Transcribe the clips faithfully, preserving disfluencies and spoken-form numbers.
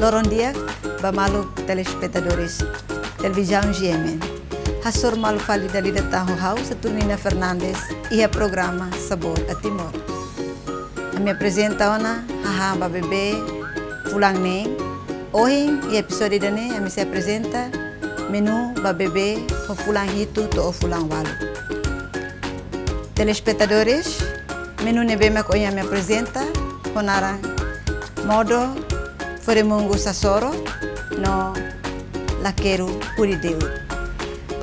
Loron di'ak ba maluk telespetadores Televizaun G M N. Hasoru malu fali dala ida tan ho ha'u, Saturnina Fernandes, iha programa Sabor a Timor. Ami aprezenta ona hahán ba bebé fulan neen. Ohin, iha epizódiu ida-ne'e, ami sei aprezenta menu ba bebé ho fulan hitu to'o fulan ualu. Telespetadores, menu ne'ebé mak ohin ami aprezenta ho naran modo foremungu sasoro no lakeru hudi deur.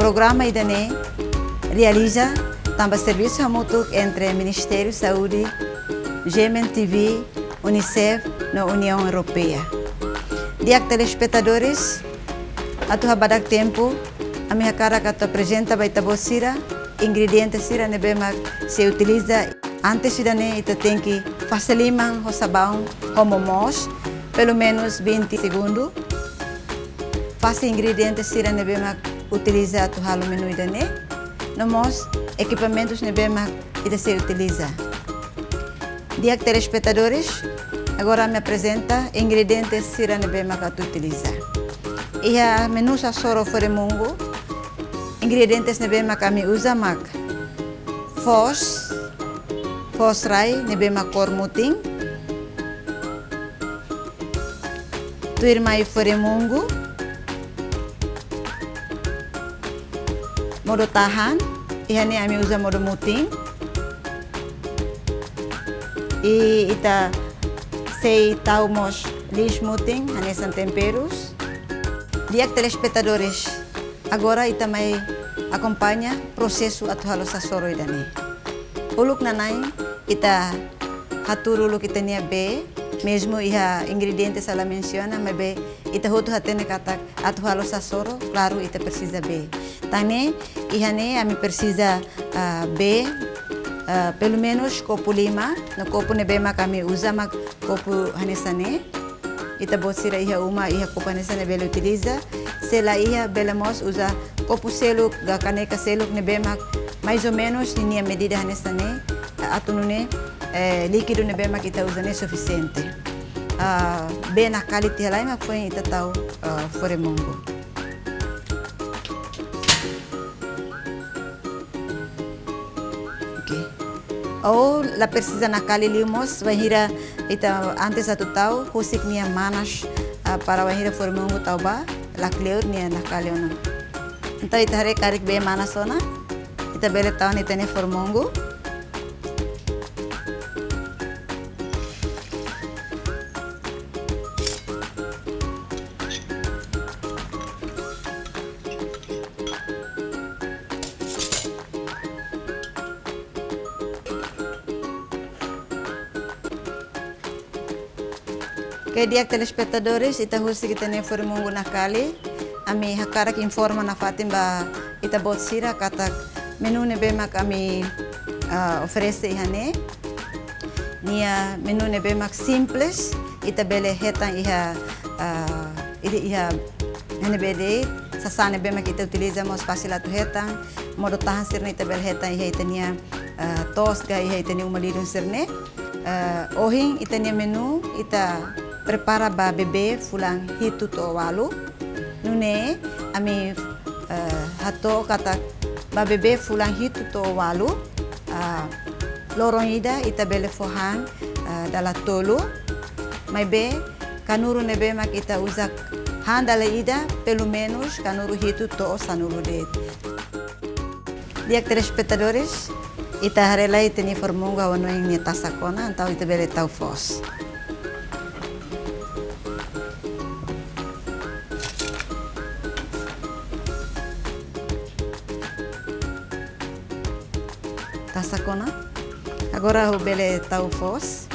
Programa ida-ne'e realiza tanba servisu hamutuk entre Ministériu Saúde, G M N T V, UNICEF no Uniaun Europeia. Di'ak telespetadores, atu habadak tempu, ami hakarak atu aprezenta ba ita-boot sira ingrediente sira ne'ebé mak sei utiliza. Antes ida-ne'e ita tenke fase liman ho sabaun ho momoos, pelumenus vinte segundu. Fase ingrediente sira ne'ebé mak utiliza atu halo menu ida-ne'e, no mós ekipamentus ne'ebé mak ita sei utiliza. Di'ak telespetadores, agora ami aprezenta ingrediente sira ne'ebé mak atu utiliza. Iha menu sasoro foremungu, ingredientes ne'ebé mak ami uza mak foos, foos rai ne'ebé mak kór mutin, tuirmai foremungu, modo tahan, iha ne'e ami uza modo mutin. I ita sei tau mós liis mutin, hanesan temperus. Di'ak telespetadores, agora ita mai akompaña prosesu atu halo sasoro ida-ne'e. Uluk nanain ita hatuur uluk ita-nia bee, mezmu iha ingrediente sala mensiona, maibé ita hotu hatene katak atu halo sasoro, klaru ita presiza bee. Tan ne'e, iha ne'e ami presiza, ah, bee, ah, pelumenus kopu lima, no kopu ne'ebé mak ami uza mak kopu hanesan ne'e. Ita-boot sira iha uma iha kopu hanesan ne'e bele utiliza. Se la iha, bele mós uza kopu seluk ka kaneka seluk ne'ebé mak mais ou menus ninia medida hanesan ne'e, atu nune'e, eh, líkidu ne'ebé mak ita uza ne'e sufisiente. Ah, bee nakali tiha lai mak foin ita tau, ah, foremungu. Oke. Ou la presiza nakali liu mós, bainhira ita antes atu tau, husik nia manas, ah, para bainhira foremungu tau ba, la kleur nia nakali ona. Entaun ita haree karik bee manas ona, ita bele tau ona ita-nia foremungu. Oke, di'ak telespetadores, ita husik ita-nia foremungu nakali. Ami hakarak informa nafatin ba ita-boot sira katak menu ne'ebé mak ami, ah, oferese iha ne'e, nia menu ne'ebé mak simples, ita bele hetan iha, ah, ita iha ne'ebé de'it, sasán ne'ebé mak ita utiliza mós fasil atu hetan, modo tahan sira-ne'e ita bele hetan iha ita-nia, ah, to'os ka iha ita-nia uma lidun sira-ne'e. Eh, ohin ita-nia menu ita prepara ba bebé fulan hitu to'o ualu. Nune'e ami, eh, hato'o katak ba bebé fulan hitu to'o ualu, ah, loron ida ita bele fó han, ah, dala tolu. Maibé kanuru ne'ebé mak ita uza han dala ida, pelumenus kanuru hitu to'o sanulu de'it. Di'ak telespetadores, ita haree lai ita-nia foremungu ha'u hanoin nia tasak ona, entaun ita bele tau foos. Tasak ona. Agora ha'u bele tau foos.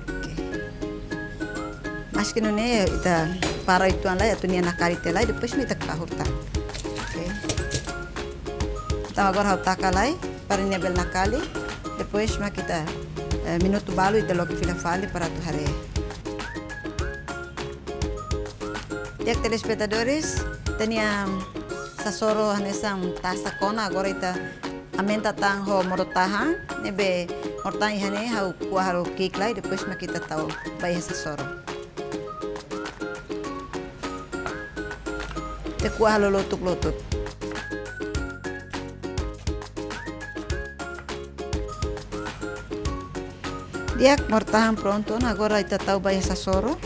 Oke. Maske nune'e ita para uitoan lai, atu nia nakali tiha lai, depois mak ita kahur tan. Oke. Entaun agora ha'u taka lai, para nia bele nakali, depois mak ita, eh, minutu balu ita loke fila fali para atu haree. Di'ak telespetadores, ita-nia sasoro hanesan tasak ona, agora ita aumenta tan ho modo-tahan, ne'ebé modo-tahan iha ne'e ha'u ko'a halo ki'ik lai, depois mak ita tau ba iha sasoro. Ita ko'a halo lotuk-lotuk. Di'ak, modo-tahan prontu ona, agora ita tau ba iha sasoro.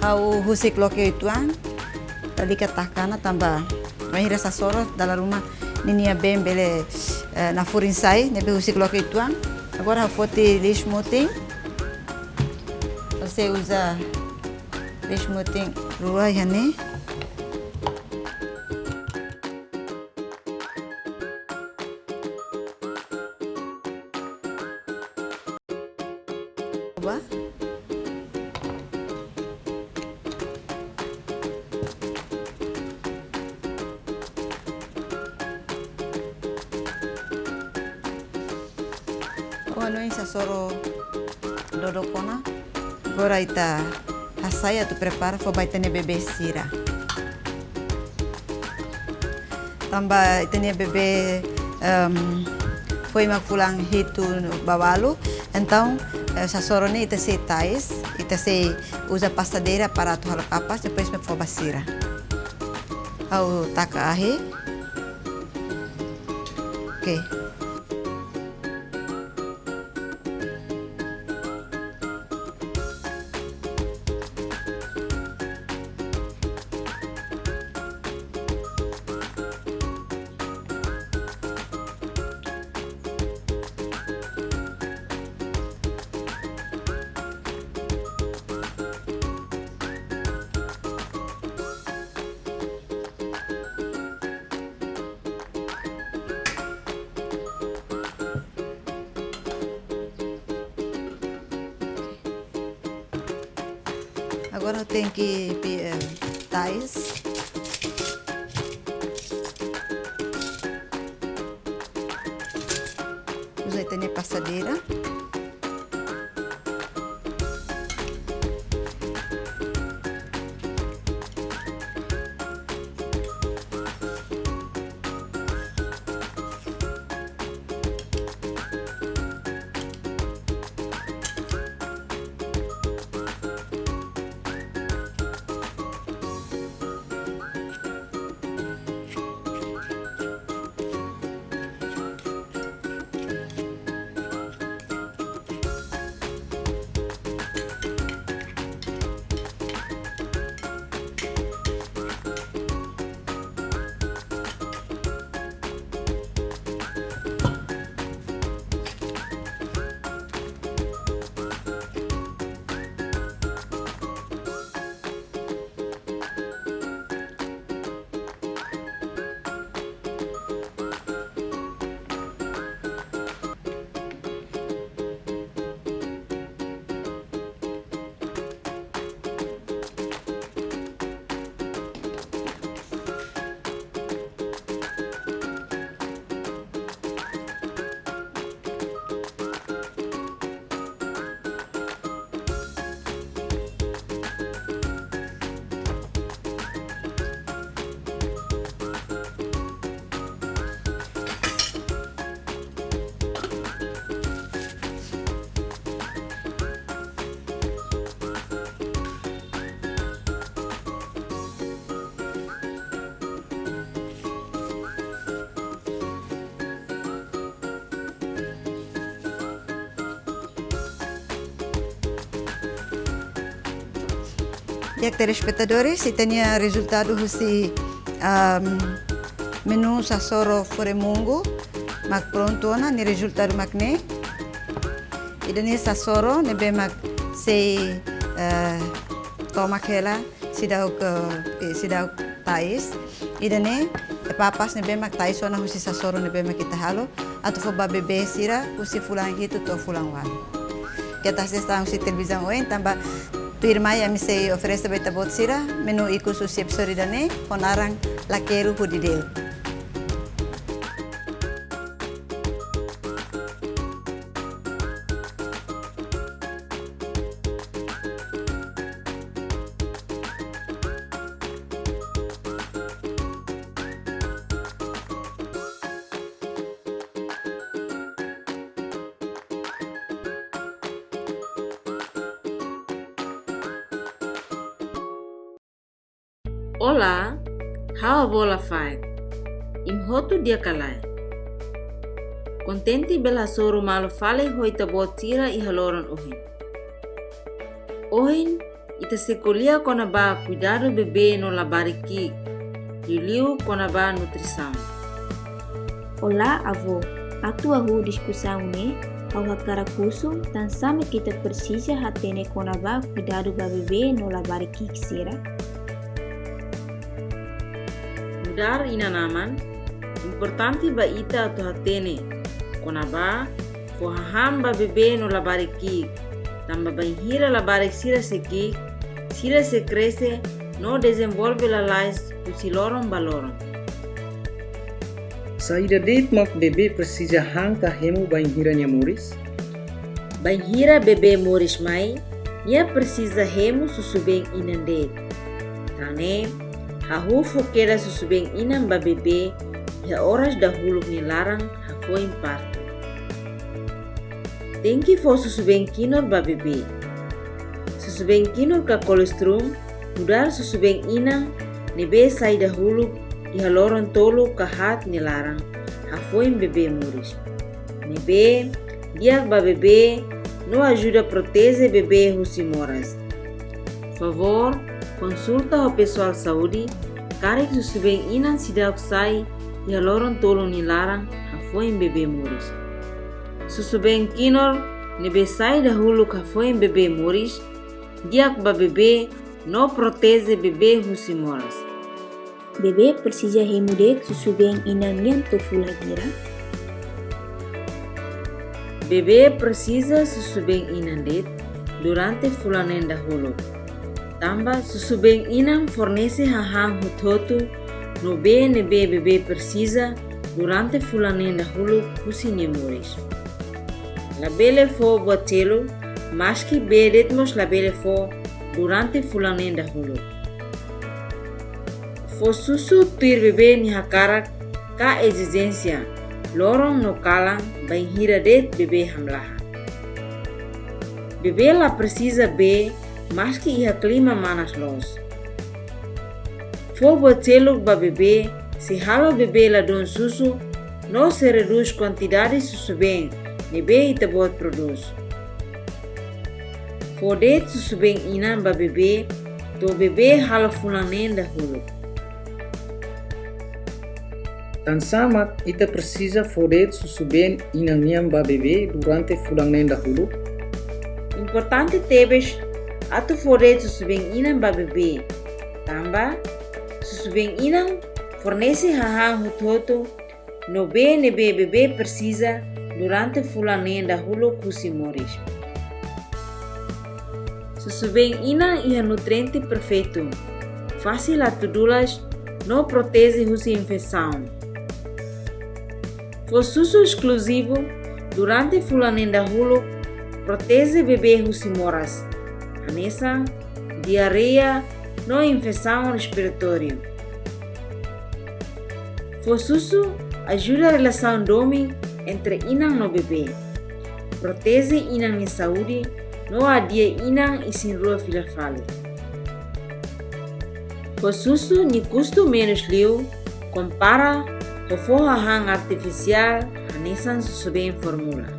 Ha'u husik loke uitoan, lalika taka ona tanba bainhira sasoro dala ruma ninia been bele, eh, nafurin sai, ne'ebé husik loke uitoan. Agora ha'u foti liis-mutin. Ha'u sei uza liis-mutin rua iha ne'e. Ba. Ha'u hanoin sasoro dodok ona. Agora ita hasai atu prepara fó ba ita-nia bebé sira. Tanba ita-nia bebé, em, foin mak fulan hitu ba ualu, entaun, eh, sasoro ne'e ita sei tais, ita sei uza pastadeira para atu halo kapas, depois mak fó ba sira. Ha'u taka ahi. Oke. Agora tenke pi-, eh, tais. Uza ita-nia pastadeira. Di'ak telespetadores, ita-nia rezultadu husi, am, menu sasoro foremungu mak prontu ona, nia rezultadu mak ne'e. Ida-ne'e sasoro ne'ebé mak sei, eh, tomak hela seidauk, eh, seidauk tais. Ida-ne'e, eh, papas ne'ebé mak tais ona husi sasoro ne'ebé mak ita halo, atu fó ba bebé sira husi fulan hitu to'o fulan ualu. Keta hasees tan husi televizaun oin, tanba tuirmai ami sei oferese ba ita-boot sira menu ikus husi epizódiu ida-ne'e ho naran Lakeru Hudi De'ut. Olá, ha'u avó Lafaek. Imi hotu di'ak ka lae? Kontente bele hasoru malu fali ho ita-boot sira iha loron ohin. Ohin, ita sei ko'alia kona-ba kuidadu bebé no labarik ki'ik, liuliu kona-ba nutrisaun. Olá, avó. Atu hahú diskusaun ne'e, ha'u hakarak husu tansá mak ita presiza hatene kona-ba kuidadu ba bebé no labarik ki'ik sira? Nu'udar inan-aman, importante ba ita atu hatene kona-ba fó hahán ba bebé no labarik ki'ik, tanba bainhira labarik sira sei ki'ik, sira sei krexe no dezenvolve lalais husi loron ba loron. Saida de'it mak bebé presiza han ka hemu bainhira nia moris? Bainhira bebé moris mai, nia presiza hemu susubeen inan de'it. Tan ne'e, hahú fó kedas susubeen inan ba bebé iha oras dahuluk nia laran hafoin partu. Tenke fó susubeen kinur ba bebé. Susubeen kinur ka kolostrum nu'udar susubeen inan ne'ebé sai dahuluk iha loron tolu ka haat nia laran hafoin bebé moris. Ne'ebé di'ak ba bebé no ajuda proteje bebé husi moras. Favór konsulta ho pesoál saúde karik susubeen inan seidauk sai iha loron tolu nia laran hafoin bebé moris. Susubeen kinur ne'ebé sai dahuluk hafoin bebé moris di'ak ba bebé no proteje bebé husi moras. Bebé presiza hemu de'it susubeen inan nian to'o fulan hira? Bebé presiza susubeen inan de'it durante fulan neen dahuluk. Tanba susubeen inan fornese hahán hotu-hotu no bee ne'ebé bebé presiza durante fulan neen dahuluk husi nia moris. Labele fó buat seluk, maski bee de'it mós labele fó durante fulan neen dahuluk. Fó susu tuir bebé nia hakarak ka ezijénsia, loron no kalan, bainhira de'it bebé hamlaha. Bebé la presiza bee, maski iha klima manas loos. Fó buat seluk ba bebé sei halo bebé ladún susu no sei redús kuantidade susubeen ne'ebé ita-boot prodús. Fó de'it susubeen inan ba bebé to'o bebé halo fulan neen dahuluk. Tansá mak ita presiza fó de'it susubeen inan nian ba bebé durante fulan neen dahuluk? Importante tebes atu fó de'it susubeen inan ba bebé. Tanba susubeen inan fornese hahán hotu-hotu no bee ne'ebé bebé presiza durante fulan neen dahuluk husi moris. Susubeen inan iha nutriente perfeitu, fasil atu dulas no proteje husi infesaun. Fó susu eskluzivu durante fulan neen dahuluk proteje bebé husi moras, hanesan diarreia no infesaun respiratóriu. Fó susu ajuda relasaun domin entre inan no bebé, proteje inan nia saúde no adia inan isin-rua fila fali. Fó susu nia kustu menus liu kompara ho fó hahán artifisiál hanesan susubeen fórmula.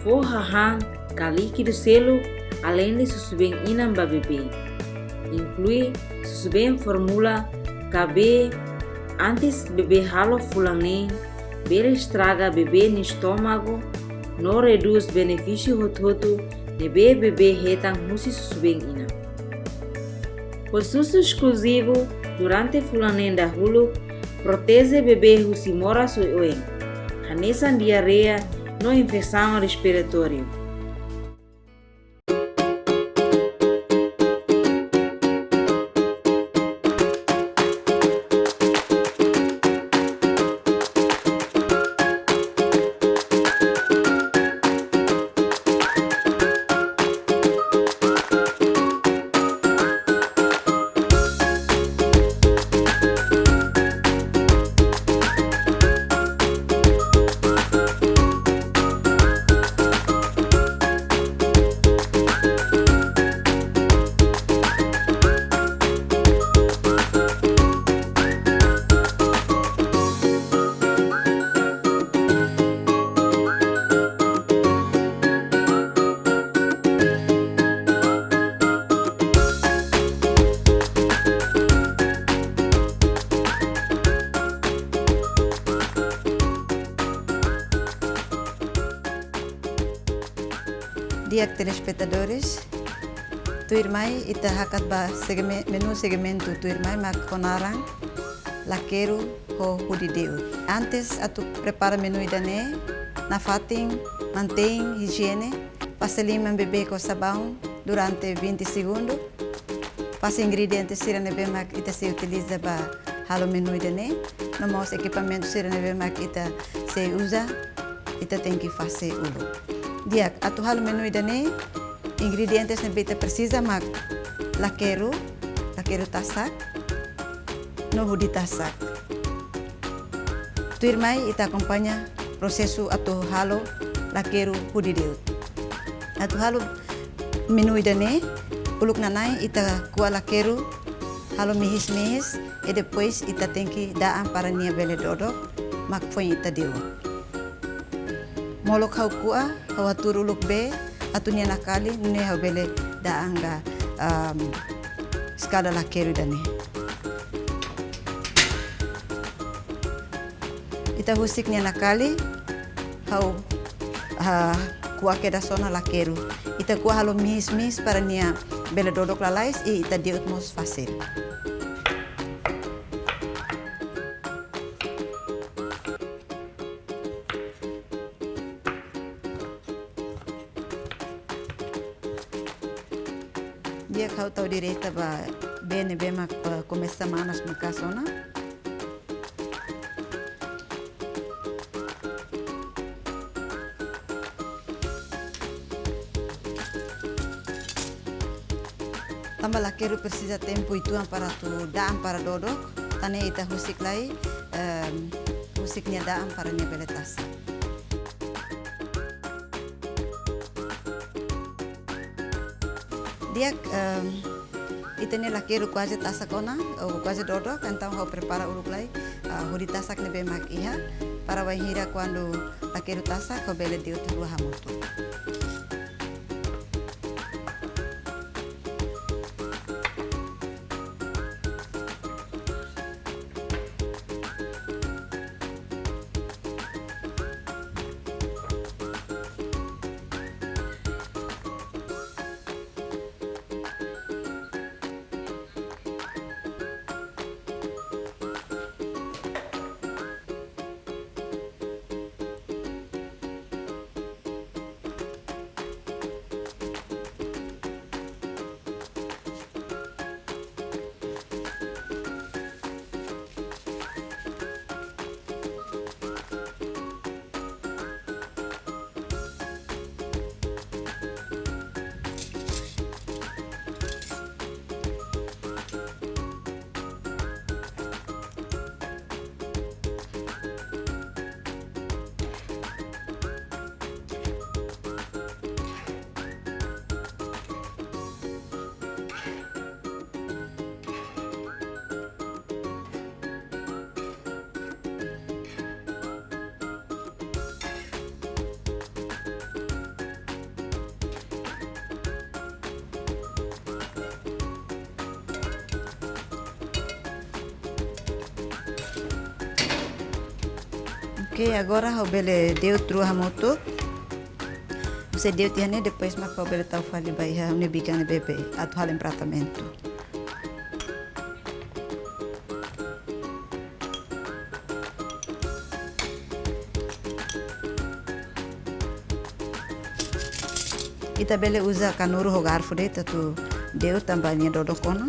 Fó hahán ka líkidu seluk aleinde susubeen inan ba bebé, inklui susubeen fórmula ka bee antes bebé halo fulan neen, bele estraga bebé nia estómagu no redús benefísiu hotu-hotu ne'ebé bebé hetan husi susubeen inan. Fó susu eskluzivu durante fulan neen dahuluk proteje bebé husi moras oioin, hanesan diarreia no infesaun respiratóriu. Di'ak telespetadores, tuirmai ita hakat ba segme-, menu segmentu tuirmai mak ho naran lakeru ho hudi de'ut. Antes atu prepara menu ida-ne'e, nafatin mantein ijiene, fase liman beibeik ho sabaun durante vinte segundu, fase ingrediente sira ne'ebé mak ita sei utiliza ba halo menu ida-ne'e, no mós ekipamentu sira ne'ebé mak ita sei uza, ita tenke fase uluk. Di'ak, atu halo menu ida-ne'e, ingredientes ne'ebé ita presiza mak lakeru, lakeru tasak, no hudi tasak. Tuirmai ita akompaña prosesu atu halo lakeru hudi de'ut. Atu halo menu ida-ne'e, uluk nanain ita ko'a lakeru, halo mihis-mihis, i depois ita tenke da'an para nia bele dodok, mak foin ita de'ut. Molok ha'u ko'a, ha'u hatuur uluk bee, atu nia nakali, nune'e ha'u bele da'an ba, am, eskala lakeru ida-ne'e. Ita husik nia nakali, ha'u, ah, ko'a kedas ona lakeru. Ita ko'a halo mihis-mihis para nia bele dodok lalais, i ita de'ut mós fasil. Di'ak, ha'u tau direta ba bee ne'ebé mak, eh, komesa manas maka'as ona. Tanba lakeru presiza tempu uitoan para atu da'an para dodok, tan ne'e ita husik lai, em, husik nia da'an para nia bele tasak. Di'ak, em, ita-nia lakeru kuaze tasak ona, ou kuaze dodok, entaun ha'u prepara uluk lai, ah, hudi tasak ne'ebé mak iha, para wainhira kuandu lakeru tasak, ha'u bele de'ut rua hamutuk. Oke, agora ha'u bele de'ut rua hamutuk. Husik de'ut iha ne'e, depois mak ha'u bele tau fali ba iha ha'u-nia bikan ne'ebé atu halo empratamentu. Ita bele uza kanuru ho garfu de'it atu de'ut tanba nia dodok ona.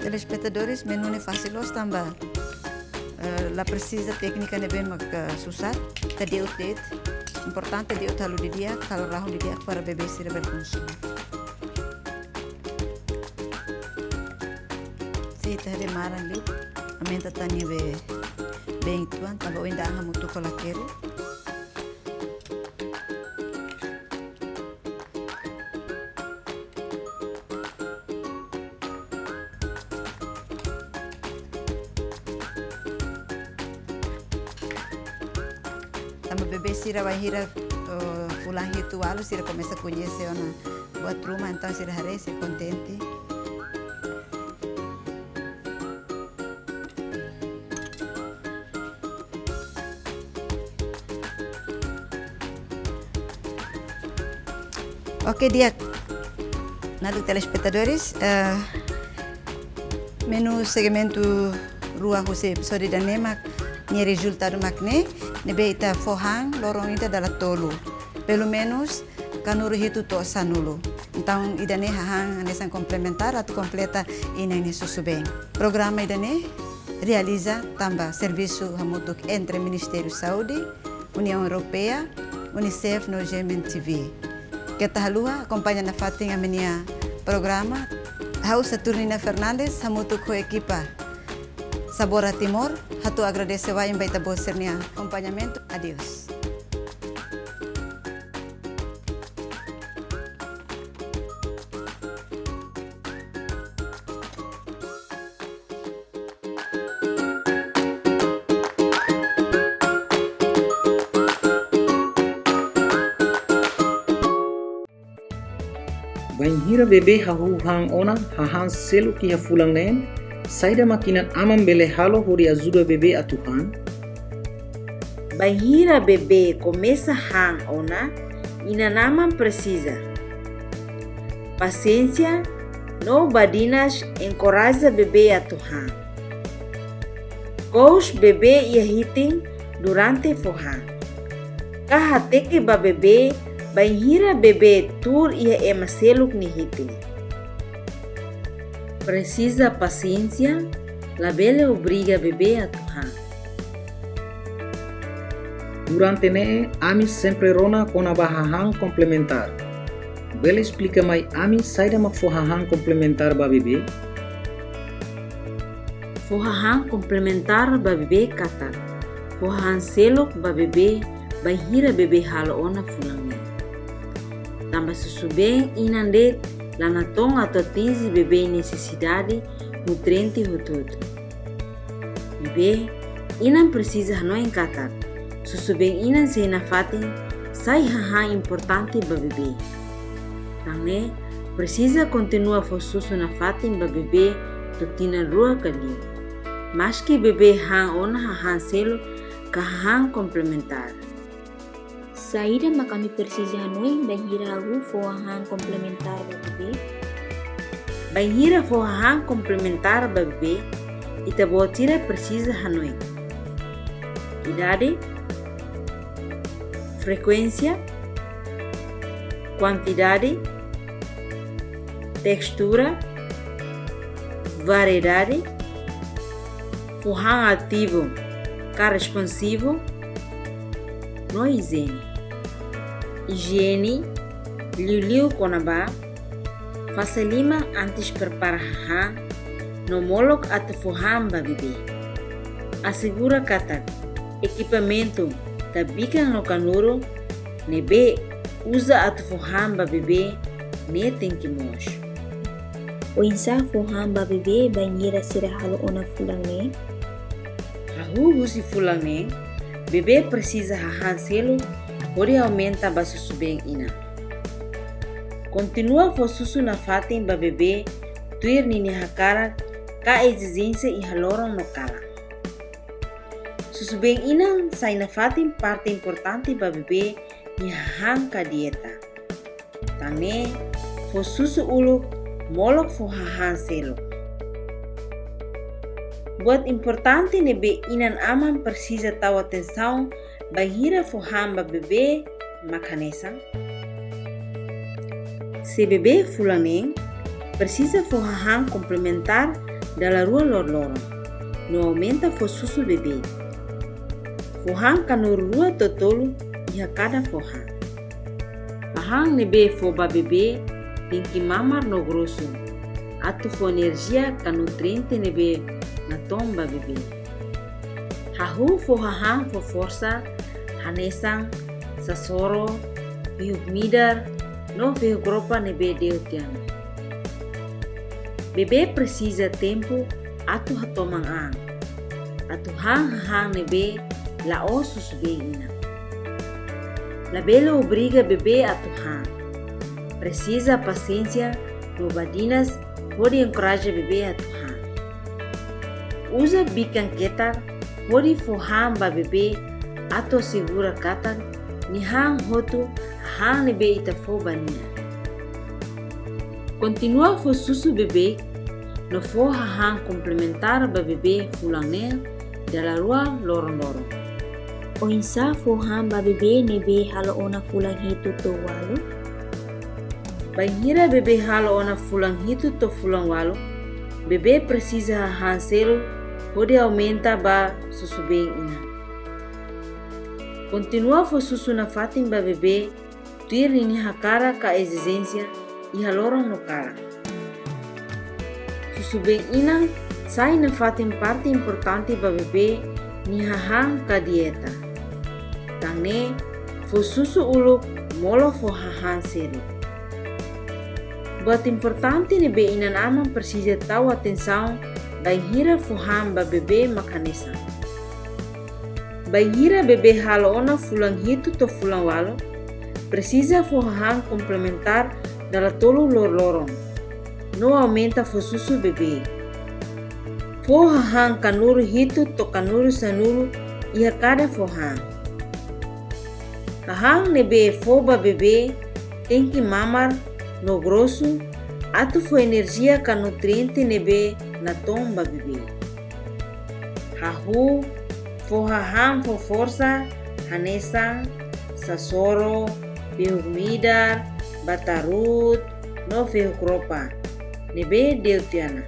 Telespetadores, menu ne'e fasil loos tanba, eh, la presiza téknika ne'ebé mak, eh, susar, ita de'ut de'it. Importante de'ut halo didi'ak, halo rahun didi'ak para bebé sira bele konsumu. Se ita haree maran liu, aumenta tan nia be-, been uitoan, tanba ohin da'an hamutuk ho lakeru. Tanba bebé sira bainhira, eh, Fulan hitu ualu sira komesa koñese ona buat ruma, entaun sira haree, sira kontente. Oke, di'ak. Nah, telespetadores, eh, menu segmentu rua husi episódiu ida-ne'e mak nia rezultadu mak ne'e, ne'ebé ita fó han loron ida dala tolu. Pelumenus kanuru hitu to'o sanulu. Entaun, ida-ne'e hahán hanesan komplementár atu kompleta inan nia susubeen. Programa ida-ne'e realiza tanba servisu hamutuk entre Ministériu Saúde, Uniaun Europeia, UNICEF no G M N T V. Keta haluha akompaña nafatin ami-nia programa. Ha'u Saturnina Fernandes hamutuk ho ekipa Sabora Timor, hato'o agradese wa'in ba ita-boot sira-nia akompañamentu. Adeus. Bainhira bebé hahú han ona hahán seluk iha fulan neen, saida mak inan-aman bele halo hodi ajuda bebé atu han? Bainhira bebé komesa han ona, inan-aman presiza pasiénsia no badinas enkoraja bebé atu han. Kous bebé iha hitin durante fó han. Ka hateke ba bebé bainhira bebé tuur iha ema seluk nia hitin. Presiza pasiénsia, labele obriga bebé atu han. Durante ne'e, ami sempre rona kona-ba hahán komplementár. Bele esplika mai ami saida mak fó hahán komplementár ba bebé? Fó hahán komplementár ba bebé katak fó hahán seluk ba bebé bainhira bebé halo ona fulan neen. Tanba susubeen inan de'it la natoon atu atinje bebé nesesidade nutriente hotu-hotu. Ne'ebé, inan presiza hanoin katak susubeen inan sei nafatin sai hahán importante ba bebé. Tan ne'e, presiza kontinua fó susu nafatin ba bebé to'o tinan rua ka liu. Maski bebé han ona hahán seluk ka hahán komplementár. Saida mak ami presiza hanoin bainhira hahú fó hahán komplementár ba bebé? Bainhira fó hahán komplementár ba bebé, ita-boot sira presiza hanoin: idade, frekuénsia, kuantidade, testura, variedade, fó han ativu ka responsivu, no ijiene. Ijiene, liuliu kona-ba fase liman antes prepara hahán no molok atu fó han ba bebé. Asegura katak ekipamentu ka bikan no kanuru ne'ebé uza atu fó han ba bebé ne'e tenke moos. Oinsá fó han ba bebé bainhira sira halo ona fulan neen? Hahú husi fulan neen, bebé presiza hahán seluk hodi aumenta ba susubeen inan. Kontinua fó susu nafatin ba bebé tuir ninia hakarak ka ezijénsia iha loron no kalan. Susubeen inan sai nafatin parte importante ba bebé nia hahán ka dieta. Tan ne'e, fó susu uluk, molok fó hahán seluk. Buat importante ne'ebé inan-aman presiza tau atensaun bainhira fó han ba bebé mak hanesan: se bebé fulan neen, presiza fó hahán komplementár dala rua loroloron, no aumenta fó susu bebé. Fó han kanuru rua to'o tolu iha kada fó han. Hahán ne'ebé fó ba bebé tenke mamar no grosu, atu fó enerjia ka nutriente ne'ebé natoon ba bebé. Hahú fó hahán fó forsa, hanesan sasoro, fehuk-midar, no fehuk-ropa ne'ebé de'ut tiha ona. Bebé presiza tempu atu hatoman an, atu han hahán ne'ebé la'ós susubeen inan. Labele obriga bebé atu han. Presiza pasiénsia no badinas hodi enkoraja bebé atu han. Uza bikan ketak hodi fó han ba bebé atu asegura katak nia han hotu hahán ne'ebé ita fó ba nia. Kontinua fó susu bebé no fó hahán komplementár ba bebé fulan neen dala rua loron-loron. Oinsá fó han ba bebé ne'ebé halo ona fulan hitu to'o ualu? Bainhira bebé halo ona fulan hitu to'o fulan ualu, bebé presiza hahán seluk hodi aumenta ba susubeen inan. Kontinua fó susu nafatin ba bebé tuir ninia hakarak ka ezijénsia iha loron no kalan. Susubeen inan sai nafatin parte importante ba bebé nia hahán ka dieta. Tan ne'e, fó susu uluk molok fó hahán seluk. Buat importante ne'ebé inan-aman presiza tau atensaun bainhira fó han ba bebé mak hanesan: bainhira bebé halo ona fulan hitu to'o fulan ualu, presiza fó hahán komplementár dala tolu loron-loron, no aumenta fó susu bebé. Fó hahán kanuru hitu to'o kanuru sanulu iha kada fó han. Hahán ne'ebé fó ba bebé tenke mamar no grosu atu fó enerjia ka nutriente ne'ebé natoon ba bebé. Hahú fó hahán fó forsa hanesan sasoro, fehuk midar, batarut, no fehuk ropa ne'ebé de'ut tiha ona.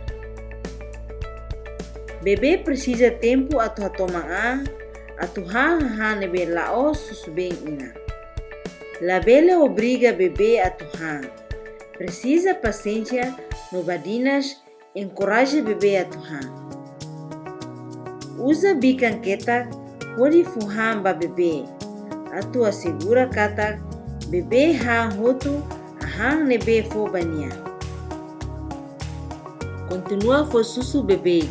Bebé presiza tempu atu hatoman an atu han hahán ne'ebé la'ós susubeen inan. Labele obriga bebé atu han. Presiza pasiénsia no badinas enkoraja bebé atu han. Uza bikan ketak hodi fó han ba bebé atu asegura katak bebé han hotu hahán ne'ebé fó ba nia. Kontinua fó susu bebé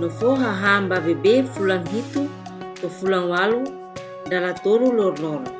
no fó hahán ba bebé fulan hitu to'o fulan ualu dala tolu loron-loron.